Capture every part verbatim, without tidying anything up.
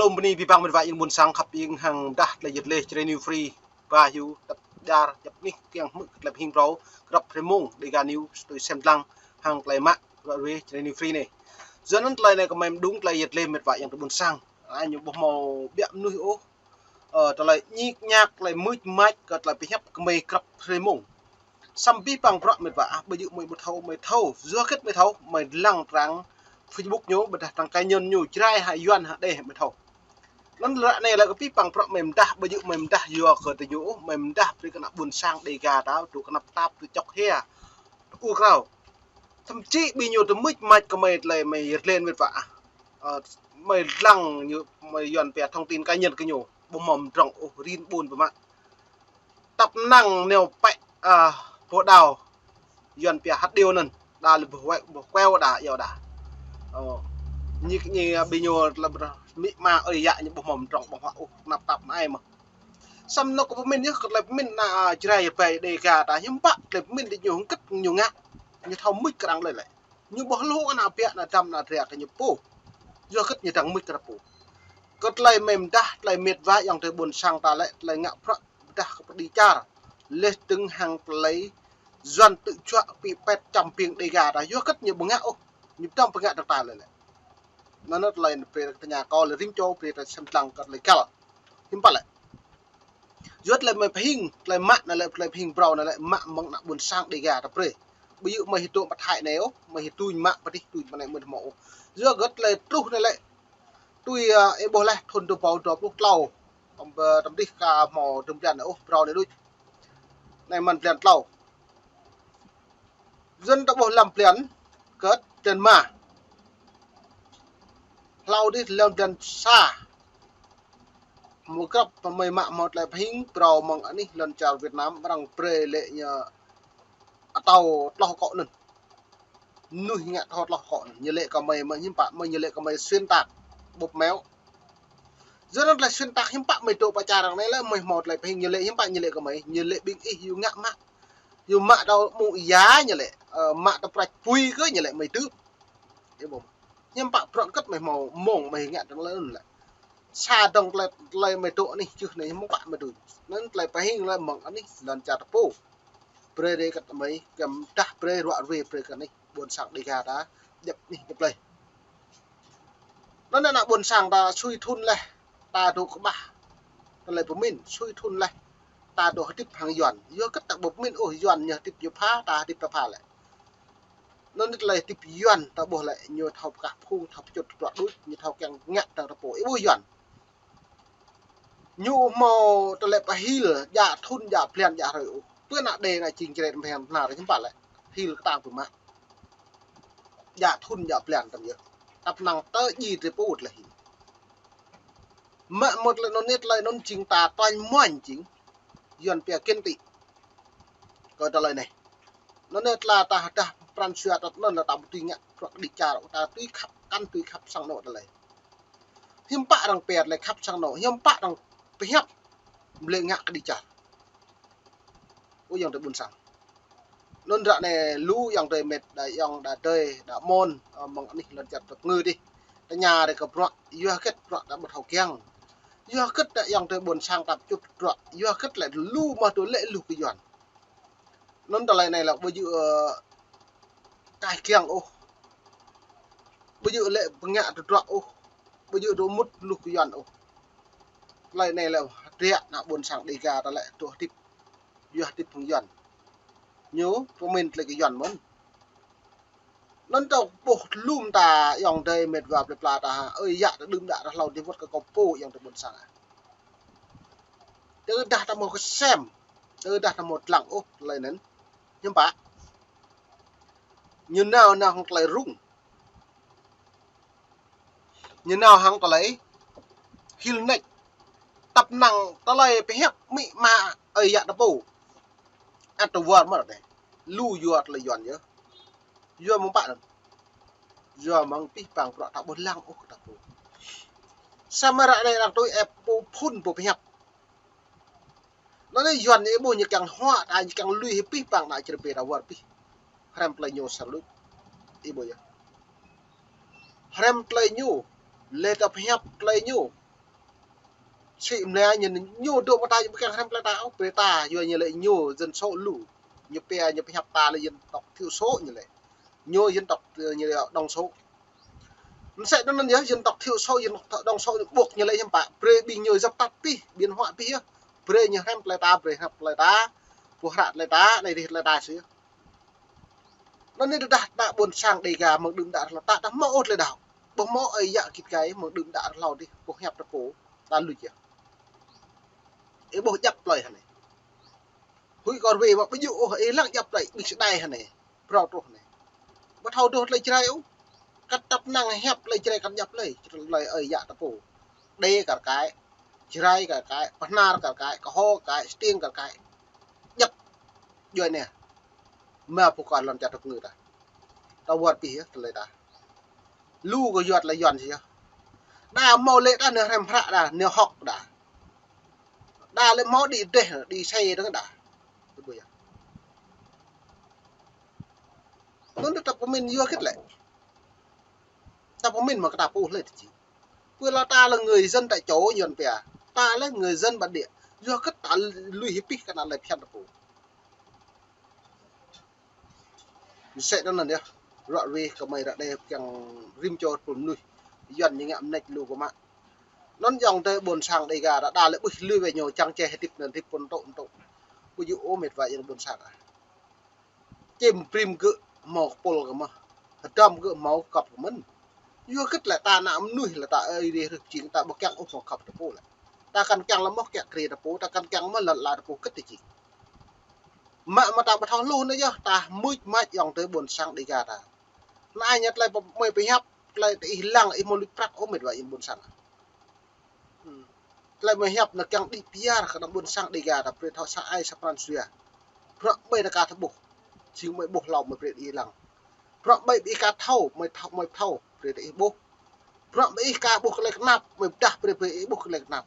Kâo bơni abih bang met wa ayŏng ƀôn sang khăp hing hăng dah tơlơi yet leh Jrai New Free, ba hyu, tăp dar, djăp anih kiăng hmư̆ tơlơi pơhing phrâo, grăp hrơi mông, Dega News, tui sem lăng, hăng tơlơi mă, ră ruai, Jrai New Free anai. Yua anŭn tơlơi anai kơmơi mơđung tơlơi yet leh met wa ayŏng adơi ƀôn sang. Anai ñu ƀu hmâo biă mơnuih ôh. Ơ, tơlơi ñik ñak, tơlơi mưč mač, kơ tơlơi pơhiăp kơmơi grăp hrơi mông. Samơ̆ abih bang bruă met wa ah, ƀu djơ̆ mơi ƀu thâo, mơi thâo. Yua hơget mơi thâo, mơi lăng trang Facebook ñu, ƀôdah trang cá nhân ñu, Jrai hă Yuan hă Êđê mơi thâo. Anŭn ră anai lĕ kơ abih bang bruă mơi mơdah, ƀu djơ̆ mơi mơdah yua kơ tơ ñu, mơi mơdah brơi kơ ană ƀôn sang Dega ta, tŭ kơnăp tap, tŭ čŏk hia, tŭ ur krao. Thậm chí ƀing ñu tơmưč mač kơmơi tơlơi mơi yet leh met wa ah. Ơ, mơi lăng ñu, mơi Yuan pia thông tin cá nhân kơ ñu, ƀu hmâo mơdrŏng ôh, rin ƀun pơmă. Tăp năng neo pĕ, ơ, pô đao, Yuan pia hăt điêu anŭn, đa lĕ ƀu huai, ƀu kueo đa, yua đa. Ơ, ñik ñi, ƀing ñu lĕ ƀrơ, mĭ ma ơi yă ñu ƀu hmâo mơdrŏng ƀơ̆ng huă ôh, kơnăp tap anai mơ̆n. Samơ̆ nŏk kơ pơmĭn yơh, kơ tơlơi pơmĭn ană, ơ, Jrai Êđê Dega ta, hiư̆m pă tơlơi pơmĭn tơ ñu hơget ñu ngă, ñu thâo mưč kơ arăng lơi lĕ. Ñu ƀu hluh ană biă, ană dăm, ană dra kơ ñu pô. Yua hơget ñu dăng mưč kơ arăng pô. Kơ tơlơi mơi mơdah, tơlơi met wa ayŏng adơi ƀôn sang ta lĕ, tơlơi ngă bruă pơdah kơ pơđĭ čar. Leh tơ̆ng hăng tơlơi Yuan tŭ juă pĭ pĕt čăm ƀing Dega ta. Yua hơget ñu ƀu ngă ôh. Ñu pơdŏng pơngă dơ̆ng ta lơi lĕ. Anŭn tơlơi brơi tơña kâo lĕ rĭm čô brơi tơlơi sem lăng kơ tơlơi găl. Hiư̆m pă lĕ. Yua tơlơi mơi pơhing, tơlơi mă anai lĕ, tơlơi pơhing phrâo anai lĕ, mă mơ̆ng ană ƀôn sang Dega ta brơi. Ƀu djơ̆ mơi hĭ tŭ pơthai anai ôh, mơi hĭ tui mă pơdih tui mă anai mơi hmâo ôh. Yua hơget tơlơi truh anai lĕ, tui, ơ, ih ƀuh leh thun dua rơbâo dua pluh klâo. Tơm, ơ, tơm dih ka hmâo dơ̆ng blan ôh, phrâo anai đôč. Anai mơ̆n blan klâo. Yua anŭn ta ƀuh lăm blan, kơt blan ma. Hlâo dih lăm blan sa. Mơ̆ grăp mơi mă hmâo tơlơi pơhing phrâo mơ̆ng anih lŏn čar Việt Nam, arăng brơi lĕ ñu atâo tloh akŏ anŭn. Mơnuih ngă thâo tloh akŏ anŭn. Ñu lĕ kơ mơi, mơi hiư̆m pă, mơi ñu lĕ kơ mơi xuyên tạc, bóp méo. Yua anŭn tơlơi xuyên tạc hiư̆m pă mơi dŏ pơ čar arăng anai lĕ, mơi hmâo tơlơi pơhing ñu lĕ hiư̆m pă ñu lĕ kơ mơi, ñu lĕ ƀing ih yua ngă mă. Yua mă tơ mông ia ñu lĕ, ơ, mă tơ prăč pui kơ ñu lĕ mơi tưp. Ih ƀuh. Hiư̆m pă bruă hơget mơi hmâo mông mơi ngă tơlơi anŭn lĕ. Sa dơ̆ng tơlơi, tơlơi mơi dŏ anih čưh anai mơ̆ng pă mơi dŏ. Anŭn tơlơi pơhing lĕ mơ̆ng anih lŏn čar ta pô. Brơi rai kơ mơi, kơ mơdah brơi ruă ruai brơi kơ anih ƀôn sang Dega ta, djăp anih djăp lơi. Anŭn ană ƀôn sang ta sui thun leh, ta dŏ kơƀah. Tơlơi pơmĭn, sui thun leh, ta dŏ hơdip hăng Yuan. Yua hơget ta ƀu pơmĭn ôh Yuan ñu hơdip ñu pha, ta hơdip ta pha lĕ. Anŭn tơlơi hơdip Yuan ta ƀuh lĕ, ñu thâo pơkă phung, thâo pơčut tơdruă đôč, ñu thâo kiăng ngă tơdang ta pô. Ih ƀuh Yuan. Ñu hmâo tơlơi pơhil, djă thun, djă blan, djă hrơi ôh. Pơ ană Êđê anai jing Jrai tơm bơhen bơhnar hiư̆m pă lĕ. Hil kơtang pơmă. Djă thun, djă blan tơm yơh. Tăp năng tơ djai drơi pô tơlơi hil. Mă mơ̆t lĕ anŭn nĕt lĕ anŭn jing ta toanh muañ jing. Yuan pia kiên tị. Kơ tơlơi anai. Anŭn nĕt la ta hơdah pran jua ta anŭn la ta ƀu tui ngă bruă kơđi čar, ta tui khăp, kăn tui khăp sang anŏ tơlơi. Hiư̆m pă arăng pơr lĕ khăp sang anŏ, hiư̆m pă arăng pơhiăp lĕ ngă kơđi čar. Ơ ayŏng adơi ƀôn sang. Anŭn ră anai lu ayŏng adơi met, đa ayŏng, đa adơi, đa mơ̆n, ơ, mơ̆ng anih lŏn čar tơpơngư dih. Tơña rai kơ bruă, yua hơget bruă ta ƀu thâo kiăng. Yua hơget đa ayŏng adơi ƀôn sang ta pơčut tơdruă, yua hơget lĕ lu mơ̆ tui lĕ lu kơ Yuan. Anŭn tơlơi anai lĕ ƀu djơ̆, ơ, kaih kiăng ôh. Ƀu djơ̆ lĕ pơngă tơdruă ôh. Ƀu djơ̆ dŏ mŭt lu kơ Yuan ôh. Tơlơi anai lĕ hơdră ană ƀôn sang Dega ta lĕ dŏ hơdip, yua hơdip hăng Yuan. Ñu pơmĭn tơlơi kơ Yuan mơ̆n. Anŭn ta ƀuh lŏm ta ayŏng adơi met wa plơi pla ta ha. Ơi yă ta đưm đă ta hlâo dih wơ̆t kơ kâo pô ayŏng adơi ƀôn sang ah. Tơdah ta hmâo kơsem, tơdah ta hmâo lăng ôh tơlơi anŭn. Hiư̆m pă. Ñu nao nao hăng tơlơi rŭng. Ñu nao hăng tơlơi hil nač. Tăp năng tơlơi pơhiăp mĭ ma ơi yă ta pô. Ăt ta wơr mơ̆ ră anai. Lu yua tơlơi Yuan yơh. Yua mơ̆ng pă anŭn. Yua mơ̆ng abih bang bruă ta ƀu lăng ôh kơ ta pô. Samơ̆ ră anai arăng tui ĕp pô phŭn pô pơhiăp. Anŭn anai Yuan ñu ƀuh ñu kiăng huă ta, ñu kiăng lui hĭ abih bang ană čơrơbê ta wơr abih. Hrăm tơlơi ñu sa luč. Ih ƀuh yơh. Hrăm tơlơi ñu, lĕ ta pơhiăp tơlơi ñu. Sĭ mlĕ ñu, ñu dŏ mơta ñu ƀu kiăng hrăm plei ta ôh, plei ta, yua ñu lĕ ñu dân số lu. Ñu pia, ñu pơhiăp ta lĕ dân tộc thiểu số ñu lĕ. Ñu dân tộc, ơ, ñu lĕ đông số. Msĕ anŭn yơh, dân tộc thiểu số, dân tộc đông số ñu ƀuh ñu lĕ hiư̆m pă. Brơi ƀing ñu dập tắt pih, biến hoại pih yơh. Brơi ñu hrăm plei ta, brơi hrăm plei ta. Ƀuh hră plei ta, anai rih plei ta sĭ yơh. Anŭn anai tơdah ta ƀôn sang Dega mơ̆ng đưm đă hlâo ta, ta hmâo ôh tơlơi đaŏ. Ƀu hmâo ơi yă git gai mơ̆ng đưm đă hlâo dih, ƀuh hiăp ta pô, ta luč yơh. Ih ƀuh djăp plei hơnai. Huĭ kơ rơwe mă ƀu djơ̆ ôh, ih lăng djăp plei, ƀing sơdai hơnai. Phrâo truh anai. Ƀu thâo dŏ tơlơi Jrai ôh. Kăt tăp năng hiăp tơlơi Jrai kăn djăp plei, tơlơi ơi yă ta pô. Đê kar kaĭ, Jrai kar kaĭ, Bahnar kar kaĭ, Kơho kar kaĭ, Stiêng kar kaĭ. Djăp djuai anai. Mă pơkŏn lŏn čar tơpơngư ta. Ta wơr bĭt yơh tơlơi ta. Lu kơ yua tơlơi Yuan sĭ yơh. Đa hmâo lĕ ta nao hrăm hră đa, nao hŏk đa. Đa lĕ hmâo đĭ dêh, đĭ xe dơ̆ng đa. Ƀu yơh. Anŭn ta pơmĭn yua hơget lĕ. Ta pơmĭn mă kơ ta pô hlơi tơ či. Pơ la ta là người dân tại chỗ Yuan pia. Ta là người dân bản địa. Yua hơget ta lui hĭ pih kơ ană lĕ phiăn ta pô. Msĕ anŭn yơh. Ră ruai kơmơi ră đe kiăng rĭm čô pô mơnuih. Yuan ñu ngă mơneč lu kơ mă. Anŭn ayŏng adơi ƀôn sang Dega đa đa lĕ ƀuh lui wai ñu čang čeh hơdip anŭn hơdip pun tŏ tŏ. Ƀu djơ̆ ôh met wa ayŏng ƀôn sang ah. Čem brĭm gơ̆ hmâo kơpul kơ mơh. Hơdăm gơ̆ hmâo kăp kơ mơ̆n. Yua hơget lĕ ta ană mơnuih lĕ ta ơi rih rơh jing ta ƀu kiăng ôh hmâo kăp ta pô lĕ. Ta kăn kiăng lĕ mơh kiă kriê ta pô, ta kăn kiăng mơh lŏn ala ta pô hơget ta jing. Mă mơ̆ ta ƀu thâo hluh anai yơh, ta mưč mač ayŏng adơi ƀôn sang Dega ta. Anai ñu tơlơi pơmơi pơhiăp, tơlơi tơ ih lăng ih hmâo luč prăk ôh met wa ayŏng ƀôn sang. Hmm. Tơlơi mơi hiăp anai kiăng đĭ piar kơ ană ƀôn sang Dega ta brơi thâo sa ai sa pran jua. Bruă ƀơi ta ka thâo ƀuh. Jing mơi ƀuh hlâo mơi brơi đĭ lăng. Bruă ƀơi ƀing ih ka thâo, mơi thâo, mơi thâo, brơi tơ ih ƀuh. Bruă ƀơi ih ka ƀuh tơlơi kơnap, mơi pơdah brơi, brơi ih ƀuh tơlơi kơnap.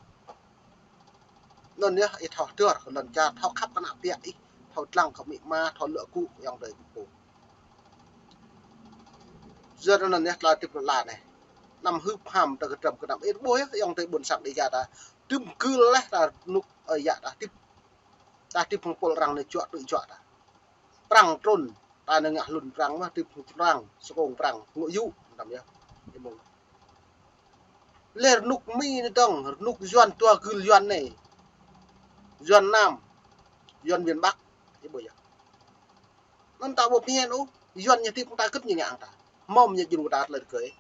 Anŭn yơh, ih thâo hơdơr kơ lŏn čar, thâo khăp kơ ană ƀiă ih, thâo dlăng kơ amĭ ama, thâo luă gŭ ayŏng adơi pô. Yua anŭn yơh tơlơi hơdip lŏn ala anai. Anăm hưp ham tơ kơdrăm kơnăm. Ih ƀuh yơh, ayŏng adơi ƀôn sang Dega ta. Tơm gưl laih ta rơnŭk ơi yă ta hơdip. Ta hơdip hăng pôl arăng anai juă tŭ juă ta. Prăng trŭn, ta anai ngă hlŭn prăng mơh, hơdip hăng prăng, sơkông prăng, ngŏ yŭ, tăm yơh. Ih ƀuh. Lĕ rơnŭk Mi anai dơ̆ng, rơnŭk Yuan dua gưl Yuan anai. Yuan Nam, Yuan miền Bắc, ih ƀuh yơh. Anŭn ta ƀu phiăn ôh, Yuan ñu hơdip hăng ta hơget ñu ngă hăng ta. Hmâo ñu djru ta tơlơi rơgơi.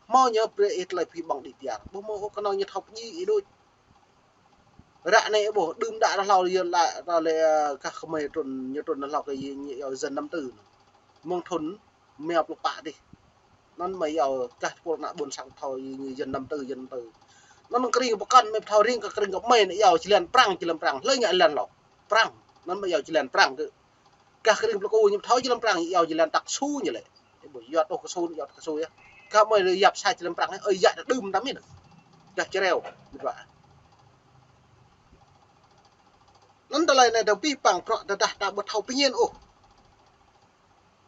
Hmâo ñu brơi ih tơlơi phi ƀơ̆ng đĭ piar. Ƀu hmâo ôh kơnơ̆ng ñu thâo pơdjai ih đôč. Ră anai ƀuh, đưm đă ră hlâo yơh lĕ, ră lĕ, ơ, kah kơmơi trŭn, ñu trŭn ră hlâo kơ ñu, ñu iâu dân năm tư. Mơ̆ng thŭn rơma pluh pă dih. Anŭn mơi iâu kah tơpul ană ƀôn sang thâo ñu dân năm tư, dân năm tư. Anŭn krĭng pơkŏn mơi thâo rĭng kơ krĭng kơmơi anai iâu jơlan prăng, jơlan prăng. Hlơi ngă jơlan hlâo. Prăng. Anŭn mơi iâu jơlan prăng kơ. Kah krĭng plơi ku ñu thâo jơlan prăng, iâu jơlan tăk su ñu lĕ. Ih ƀuh, yua tŏ kơ su, yua tŏ kơ su yơh. Kah mơi lĕ yap sa jơlan prăng, ơi yă ta đưm tăm ih. Kah čreo, met wa. Anŭn tơlơi anai ta pih păng prŏ tơdah ta ƀu thâo pơñen ôh.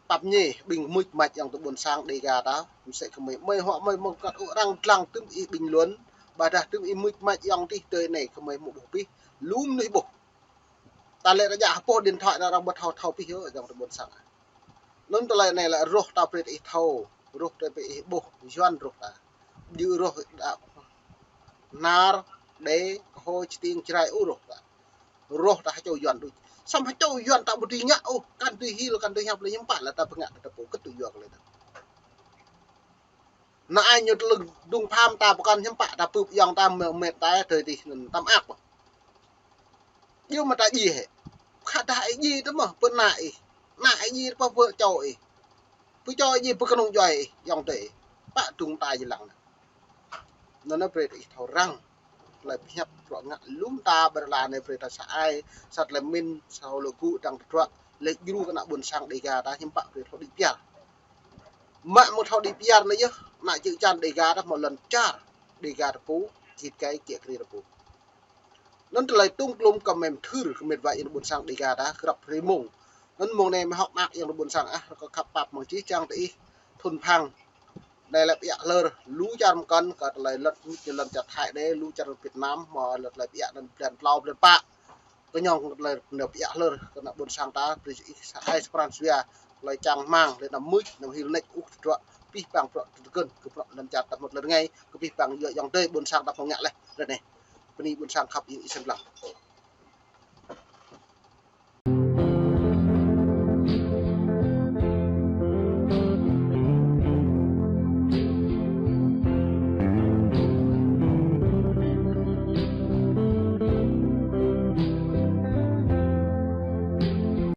Tăm ñe, ƀing mưč mač ayŏng adơi ƀôn sang Dega ta, msĕ kơmơi, mơi huă mơi mơ̆ng kăt ôh arăng dlăng tơm ih bình luận, ƀôdah tơm ih mưč mač ayŏng adih tơi anai kơmơi hmâo ƀuh pih, lu mơnuih ƀuh. Ta lĕ rơjă hơpôh điện thoại ta arăng ƀu thâo thâo pih yơh ayŏng adơi ƀôn sang. Anŭn tơlơi anai lĕ rŏh ta brơi tơ ih thâo, rŏh ta brơi ih ƀuh, Yuan rŏh ta. Djơ̆ rŏh đa Bahnar, Đê, Kơho, Stiêng, Jrai ôh rŏh ta. Rŏh ta hơčâo Yuan đôč. Samơ̆ hơčâo Yuan ta ƀu dưi ngă ôh, kăn dưi hil, kăn dưi hiăp lĕ hiư̆m pă lĕ ta pơngă ta pô hơget tŭ yua kơ lĕ ta. Anai ñu tơlơi dŭng pham ta pơkŏn hiư̆m pă ta pưp ayŏng ta mơ̆ met ta tơi tih anŭn tăm ak mơ̆. Djơ̆ mơ̆ ta djai hĕ. Khă dah ih djai tơ mơ̆ pơ ană ih. Ană ih djai pơ pơ čô ih. Pơ čô ih djai pơ kơnung djuai ih, ayŏng adơi ih. Pă dŭng ta jơlan. Anŭn anai brơi tơ ih thâo răng. Tơlơi pơhiăp bruă ngă lŏm ta ƀơi ră anai brơi ta sa ai, sa tơlơi pơmĭn, sa hluă gŭ dăng tơdruă, lĕ djru kơ ană ƀôn sang Dega ta hiư̆m pă brơi thâo đĭ piar. Mă mơ̆ thâo đĭ piar anai yơh, ană čư̆ čan Dega ta hmâo lŏn čar, Dega ta pô, git gai kiă kriê ta pô. Anŭn tơlơi tŭng klŭm kơ mem thưr kơ met wa ayŏng adơi ƀôn sang Dega ta, grăp hrơi mông. Anŭn mông anai mơi hŏk mơak ayŏng adơi ƀôn sang ah, rơkâo khăp pap mơ̆ng čih čang tơ ih, thŭn phang. Anai lĕ pơhiăp hlơr lu čar mơkăn kơ tơlơi lŏn, lŏn čar Thái đe, lu čar Việt Nam, mă lŏn tơlơi pơhiăp lŏn blan tlâo blan pă. Kơ ñu tơlơi anai pơhiăp hlơr kơ ană ƀôn sang ta, brơi ih sa ai sa pran jua, tơlơi čang rơmang, lĕ anăm mưč, anăm hil nač, ƀu tơdruă, pih pang bruă tơgŭn, kơ bruă lŏn čar ta mŭt lŏn rơngai, kơ pih pang yua yang dơi ƀôn sang ta pơngă leh, ră anai. Bơni ƀôn sang khăp yua ih sĭt lăng.